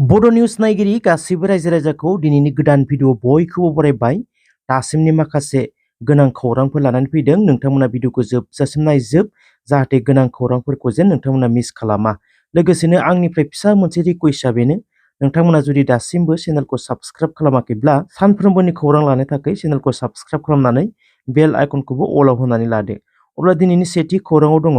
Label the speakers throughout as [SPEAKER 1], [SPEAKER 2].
[SPEAKER 1] बड' निउस नायगिरि गासिबो रायजो राजाखौ दिनैनि गोदान भिडिअ बयखौबो बरायबाय। दासिमनि माखासे गोनां खौरांफोर लानानै फैदों। नोंथांमोना भिडिअखौ जोबजासिम नायजोब जाहाथे गोनां खौरांफोरखौ जेन नोंथांमोना मिस खालामा। लोगोसेनो आंनिफ्राय फिसा मोनसे रिक्वेस्टआ बेनो, नोंथांमोना जुदि दासिमबो चेनेलखौ साबस्क्राइब खालामाखैब्ला सानफ्रोमबोनि खौरां लानो थाखाय चेनेलखौ साबस्क्राइब खालामनानै बेल आइकनखौबो अलाव होनानै लादो। अब्ला दिनैनि सेथि खौराङाव दङ,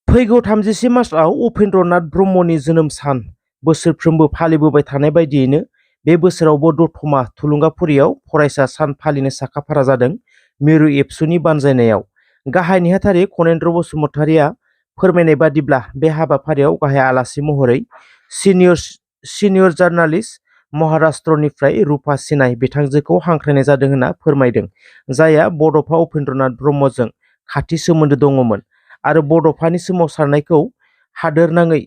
[SPEAKER 1] फैगौ 31 मार्चआव उपेन्द्रनाथ ब्रह्मनि जोनोम सान बोसोरफ्रोमबो फालिबोबाय थानाय बायदियैनो बे बोसोरावबो दतमा थुलुंगाफुरियाव फरायसा सान फालिनो साखाफारा जादों। मिरु एबसुनि बानजायनायाव गाहाय नेहाथारि खनेन्द्र बसुमतारिया फोरमायनाय बादिब्ला बे हाबाफारियाव गाहाय आलासि महरै सिनियर जार्नालिस्ट महाराष्ट्रनिफ्राय रुपा सिनाय बिथांजोखौ हांख्रायनाय जादों होनना फोरमायदों, जायहा बड'फा उपेन्द्रनाथ ब्रह्मजों खाथि सोमोन्दो दङमोन आरो बड'फानि सोमावसारनायखौ हादोरनाङै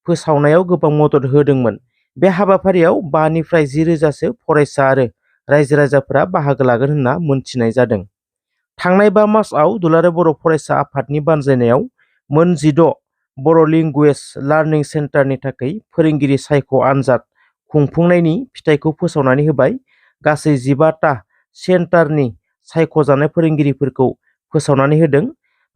[SPEAKER 1] फोसावनायाव गोबां मदद होदोंमोन। बे हाबाफारियाव 5 निफ्राय 10 रोजासो फरायसा आरो रायजो राजाफोरा बाहागो लागोन होनना मोनथिनाय जादों। थांनाय 5 मार्चआव दुलाराय बर' फरायसा आफादनि बानजायनायाव मोन 16 बर' लेंगुवेज लार्निं सेन्टारनि थाखाय फोरोंगिरि सायख' आनजाद खुंफुंनायनि फिथायखौ फोसावनानै होबाय। गासै 15टा सेन्टारनि सायख'जानाय फोरोंगिरिफोरखौ फोसावनानै होदों।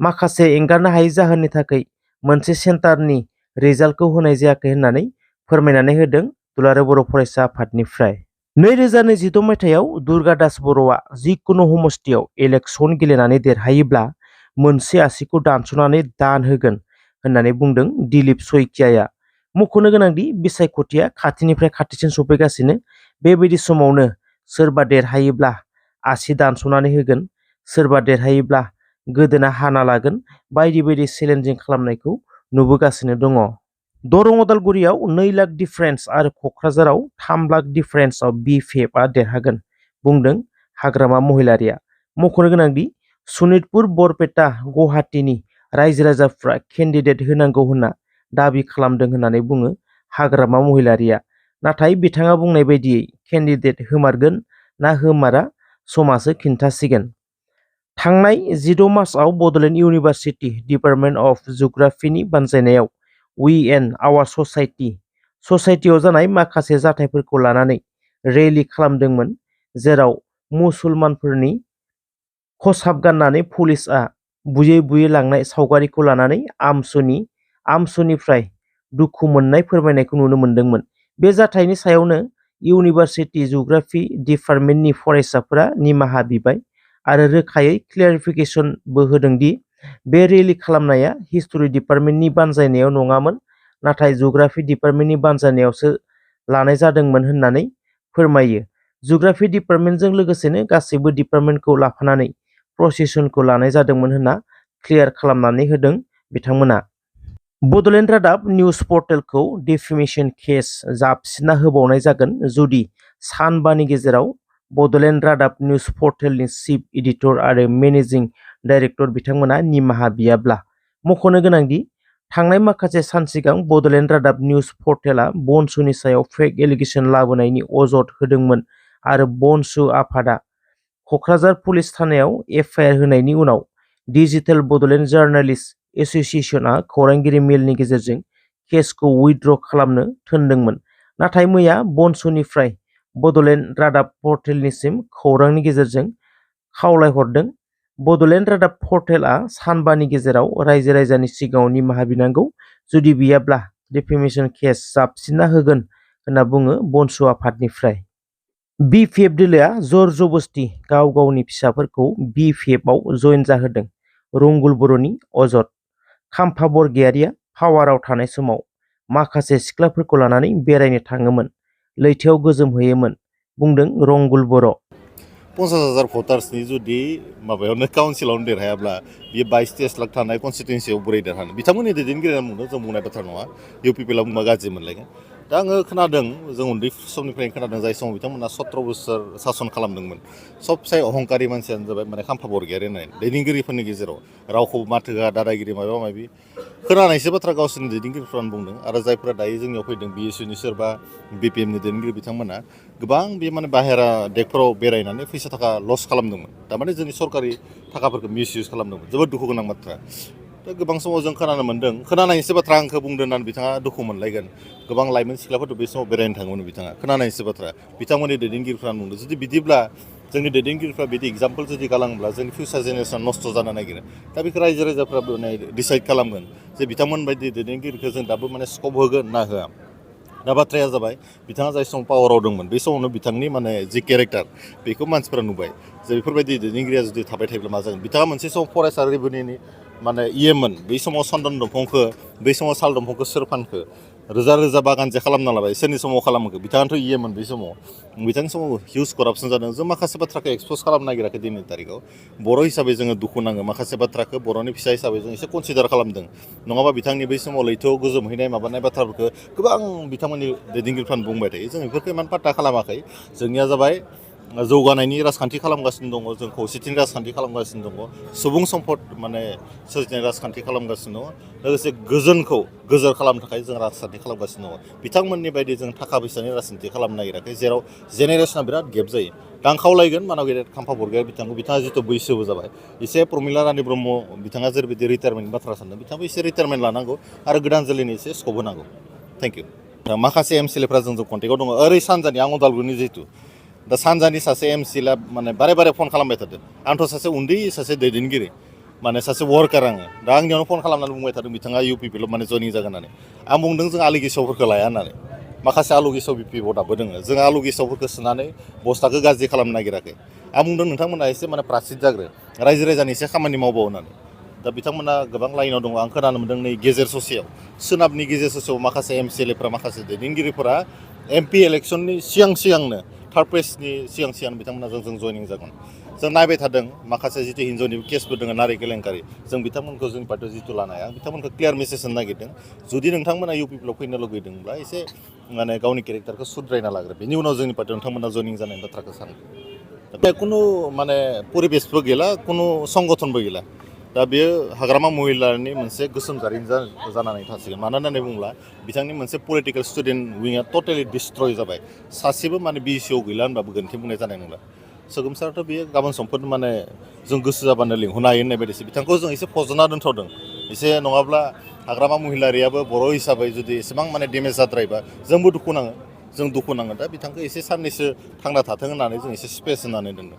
[SPEAKER 1] माखासे एंगारनो हायै जाहोननि थाखाय मोनसे सेन्टारनि रिजाल्टखौ होनाय जायाखै होननानै फोरमायनानै होदों दुलाराय बर' फरायसा आफादनिफ्राय। 2026 मायथाइयाव दुर्गा दास बर'आ जिखुनु समस्थियाव इलेक्सन गेलेनानै देरहायोब्ला मोनसे आसिखौ दानस'नानै दान होगोन होननानै बुंदों दिलीप सयकियाया। मख'नो गोनांदि बिसायख'थिया खाथिनिफ्राय खाथिसिन सफैगासिनो। बेबायदि समावनो सोरबा देरहायोब्ला आसि दानस'नानै होगोन, सोरबा देरहायोब्ला गोदोना हाना लागोन, बायदि बायदि चेलेन्जिं खालामनायखौ नुबोगासिनो दङ। दरं अदालगुरियाव 2 लाख डिफारेन्स आरो क'क्राझाराव 3 लाख डिफारेन्सआव बिपिएफआ देरहागोन बुंदों हाग्रामा महिलारिया। मख'नो गोनांदि सनितपुर बरपेटा गुवाहाटीनि रायजो राजाफ्रा केन्डिडेट होनांगौ होनना दाबि खालामदों होननानै बुङो हाग्रामा महिलारिया। नाथाय बिथाङा बुंनाय बायदियै केन्डिडेट होमारगोन ना होमारा समासो खिन्थासिगोन। थांनाय 16 मार्चआव बड'लेण्ड इउनिभार्सिटि डिपार्टमेन्ट अफ जिअ'ग्राफिनि बानजायनायाव वी एन्ड आवार ससाइटियाव जानाय माखासे जाथायफोरखौ लानानै रेलि खालामदोंमोन, जेराव मुसलमानफोरनि खसाब गाननानै पुलिसआ बुयै बुयै लांनाय सावगारिखौ लानानै आमसुनिफ्राय दुखु मोननाय फोरमायनायखौ नुनो मोन्दोंमोन। बे जाथायनि सायावनो इउनिभार्सिटि जिअ'ग्राफि डिपार्टमेन्टनि फरायसाफोरा निमाहा बिबाय आरो रोखायै क्लियारिफिकेसनबो होदोंदि बे रेलि खालामनाया हिस्टरि डिपार्टमेन्टनि बानजायनायाव नङामोन, नाथाय जिअ'ग्राफि डिपार्टमेन्टनि बानजायनायावसो लानाय जादोंमोन होननानै फोरमायो। जिअ'ग्राफि डिपार्टमेन्टजों लोगोसेनो गासैबो डिपार्टमेन्टखौ लाफानानै प्रसेसनखौ लानाय जादोंमोन होनना क्लियार खालामनानै होदों बिथांमोना। बड'लेण्ड रादाब निउज पर्टेलखौ डिफेमेशन केस जाबसिनना होबावनाय जागोन जुदि सानबानि गेजेराव बड'लेण्ड रादाब निउज पर्टेलनि चिफ एडिटर आरो मेनेजिं डाइरेक्टर बिथांमोना निमाहा बियाब्ला। मख'नो गोनांदि थांनाय माखासे सान सिगां बड'लेण्ड रादाब निउज पर्टेलआ बनसुनि सायाव फेक एलिगेसन लाबोनायनि अजद होदोंमोन आरो बनसु आफादा क'क्राझार पुलिस थानायाव एफआइआर होनायनि उनाव डिजिटेल बड'लेण्ड जार्नालिस्ट एस'सिएशनआ खौरांगिरि मेलनि गेजेरजों केसखौ उइथड्र' खालामनो थिनदोंमोन। नाथाय मैया बनसुनिफ्राय बड'लेण्ड रादाब पर्टेलनिसिम खौरांनि गेजेरजों खावलायहरदों। बड'लेण्ड रादाब पर्टेलआ सानबानि गेजेराव रायजो राजानि सिगाङाव निमाहा बिनांगौ, जुदि बियाब्ला डिफेमेशन केस जाबसिनना होगोन होनना बुङो बनसु आफादनिफ्राय। बिपिएफ दोलोआ जर जबस्ति गाव गावनि फिसाफोरखौ बिपिएफआव जइन जाहोदों, रंगुल बर'नि अजद। खाम्फा बरगयारिया पावाराव थानाय समाव माखासे सिख्लाफोरखौ लानानै बेरायनो थाङोमोन, लैथोआव गोजोमहैयोमोन बुंदों रंगुल बर'।
[SPEAKER 2] 50,000 भटार्सनि जुदि माबायावनो काउन्सिलावनो देरहायाब्ला बियो 22-23 लाख थानाय कनस्टिटुवेन्सियाव बोरै देरहानो? बिथांमोननि दैदेनगिरिया बुंदों, जों बुंनाय बाथ्रा नङा। इउ पि पि एलआ बुंबा गाज्रि मोनलायगोन। दा आङो खोनादों, जों उन्दै समनिफ्रायनो खोनादों, जाय समाव बिथांमोना 17 बोसोर सासन खालामदोंमोन। सबसे अहंकारि मानसियानो जाबाय माने खाम्फा बरगयारि होननाय दैदेनगिरिफोरनि गेजेराव रावखौबो माथो होआ, दादागिरि माबा माबि खोनानायसो बाथ्रा गावसोरनि दैदेनगिरिफ्रानो बुंदों। आरो जायफोरा दायो जोंनियाव फैदों बिएसयुनि सोरबा बिपिएमनि दैदेनगिरि बिथांमोना गोबां बे माने बाहेरा देकफोराव बेरायनानै फैसा थाखा लस खालामदोंमोन, थारमाने जोंनि सरकारि थाखाफोरखौ मिसइउज खालामदोंमोन। जोबोद दुखु गोनां बाथ्रा। दा गोबां समाव जों खोनानो मोन्दों खोनानायनिसो बाथ्रा आंखौ बुंदों होननानै बिथाङा दुखु मोनलायगोन गोबां लाइमोन सिख्लाफोरथ' बे समाव बेरायनो थाङोमोन बिथाङा खोनानायनिसो बाथ्रा बिथांमोननि दैदेनगिरिफ्रा बुंदों जुदि बिदिब्ला जोंनि दैदेनगिरिफ्रा बिदि एग्जाम्पोल जुदि गालाङोब्ला जोंनि फिउचार जेनेरेसन नस्थ' जानो नागिरो दा बेखौ रायजो राजाफ्रा डिसाइड खालामगोन जे बिथांमोन बायदि दैदेनगिरिखौ जों दाबो माने स्कप होगोन ना होआ दा बाथ्राया जाबाय बिथाङा जाय समाव पावाराव दंमोन बे समावनो बिथांनि माने जि केरेक्टार बेखौ मानसिफ्रा नुबाय जे बेफोरबायदि दैदेनगिरिया जुदि थाबाय थायोब्ला मा जागोन बिथाङा मोनसे समाव फरायसा रेभिनिउनि माने इएमोन बै समाव चन्दन दंफांखौ बै समाव साल दंफांखौ सोर फानखो रोजा रोजा बागान जे खालामना लाबाय सोरनि समाव खालामखो बिथाङाथ' इएमोन बै समाव बिथांनि समाव हिउज करापसन जादों जों माखासे बाथ्राखौ एक्सप'ज खालामनो नागिराखै दिनैनि तारिखाव बर' हिसाबै जोङो दुखु नाङो माखासे बाथ्राखौ बर'नि फिसा हिसाबै जों एसे कनसिडार खालामदों नङाबा बिथांनि बै समाव लैथोआव गोजोमहैनाय माबानाय बाथ्राफोरखौ गोबां बिथांमोननि दैदेनगिरिफ्रानो बुंबाय थायो जों बेफोरखौ इमान पात्ता खालामाखै जोंनिया जाबाय जौगानायनि राजखान्थि खालामगासिनो दङ जों खौसेथिनि राजखान्थि खालामगासिनो दङ सुबुं सम्पद माने सोरजिनाय राजखान्थि खालामगासिनो दङ लोगोसे गोजोनखौ गोजोर खालामनो थाखाय जों राजखान्थि खालामगासिनो दङ बिथांमोननि बायदि जों थाखा फैसानि राजखान्थि खालामनो नागिराखै जेराव जेनेरेसना बिराद गेप जायो दा आं खावलायगोन मानव गेदेर खाम्फा बरग'या बिथाङा जिथु बैसोबो जाबाय एसे प्रमिला रानि ब्रह्म बिथाङा जेरैबायदि रिटायारमेन्टनि बाथ्रा सानदों बिथाङाबो एसे रिटायारमेन्ट लानांगौ आरो गोदान जोलैनि एसे स्कप होनांगौ थेंक इउ माखासे एमसिएलएफ्रा जोंजों कन्टेक्टआव दङ ओरै सानजानि आं उदालगुरिनि जिहेतु दा सानजानि सासे एमसिएलआ माने बारे बारे फन खालामबाय थादों आंथ' सासे उन्दै सासे दैदेनगिरि माने सासे वार्कार आङो दा आंनियावनो फन खालामनानै बुंबाय थादों बिथाङा इउपिपिएल माने जयनिं जागोन होननानै आं बुंदों जों आलु गेसावफोरखौ लाया होननानै माखासे आलु गेसाव बिपिएफआव दाबो दङ जों आलु गेसावफोरखौ सोनानै बस्थाखौ गाज्रि खालामनो नागिराखै आं बुंदों नोंथांमोना एसे माने प्रासिद जाग्रो रायजो राजानि एसे खामानि मावबाव होननानै दा बिथांमोना गोबां लाइनाव दङ आं खोनानो मोन्दों नै गेजेर ससेयाव सोनाबनि गेजेर ससेयाव माखासे एमसिएलएफ्रा माखासे दैदेनगिरिफोरा एमपि इलेक्सननि सिगांनो थार्ड प्लेसनि सिगां बिथांमोना जों जयनिं जागोन जों नायबाय थादों माखासे जितु हिन्जावनि केसबो दङ नारि केलेंकारि जों बिथांमोनखौ जोंनि पार्टियाव जितु लानो हाया आं बिथांमोनखौ क्लियार मेसेज होनो नागिरदों जुदि नोंथांमोना इउपिपिएलाव फैनो लुगैदोंब्ला एसे माने गावनि केरेक्टारखौ सुद्रायना लाग्रो बेनि उनाव जोंनि पार्टियाव नोंथांमोना जयनिं जानायनि बाथ्राखौ सानो बे खुनु माने परिबेसबो गैला खुनु संगठनबो गैला दा बेयो हाग्रामा महिलानि मोनसे गोसोम जारिमिन जानानै थासिगोन मानो होननानै बुङोब्ला बिथांनि मोनसे पलिटिकेल स्टुडेन्ट विंआ टटेलि डिस्ट्रय जाबाय सासेबो माने बिएससिआव गैला होनबाबो गोरोन्थि बुंनाय जानाय नंला सोगोमसाराथ' बेयो गाबोन समफोर माने जों गोसो जाबानो लिंहरनो हायो होननाय बायदिसो बिथांखौ जों एसे फज'ना दोनथ'दों एसे नङाब्ला हाग्रामा महिलारियाबो बर' हिसाबै जुदि एसेबां माने डेमेज जाद्रायबा जोंबो दुखु नाङो जों दुखु नाङो दा बिथांखौ एसे साननैसो थांना थाथों होननानै जों एसे स्पेस होनानै दोनदों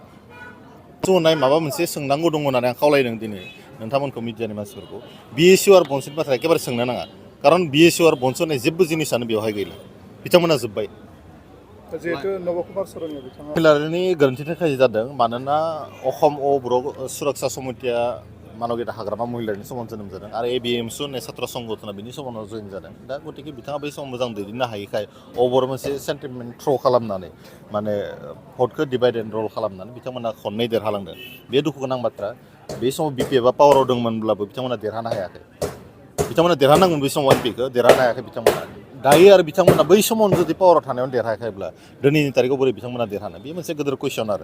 [SPEAKER 2] होनाय माबा मोनसे सोंनांगौ दङ होननानै आं खावलायदों दिनै नोंथांमोनखौ मिडियानि मानसिफोरखौ बिएससिउ आरो बनसुनि बाथ्रा एखेबारे सोंनो नाङा खारन बिएससिउ आरो बनसु होननाय जेबो जिनिसानो बेवहाय गैला बिथांमोना जोब्बाय
[SPEAKER 3] जिहेतु नबकुमार सरननि बिथाङा
[SPEAKER 2] महिलारिनि गोरोन्थिनि थाखाय जादों मानोना अखम बर' सुरक्षा समितिया मानव गेदेर हाग्रामा महिलारिनि समाव जोनोम जादों आरो ABSU होननाय छात्र संगठना बिनि समावनो जयेन जादों दा गतिके बिथाङा बै समाव मोजां दैदेननो हायैखाय अबर मोनसे सेन्टिमेन्ट थ्र' खालामनानै माने भटखौ डिभाइड एन्ड रल खालामनानै बिथांमोना खननै देरहालांदों बे दुखु गोनां बाथ्रा बे समाव बिपिएफआ पावाराव दंमोनब्लाबो बिथांमोना देरहानो हायाखै बिथांमोना देरहानांगोन बै समाव एमपिखौ देरहानो हायाखै बिथांमोना दायो आरो बिथांमोना बै समावनो जुदि पावाराव थानायावनो देरहायाखैब्ला दिनैनि तारिखाव बोरै बिथांमोना देरहानो बे मोनसे गिदिर कुइसन आरो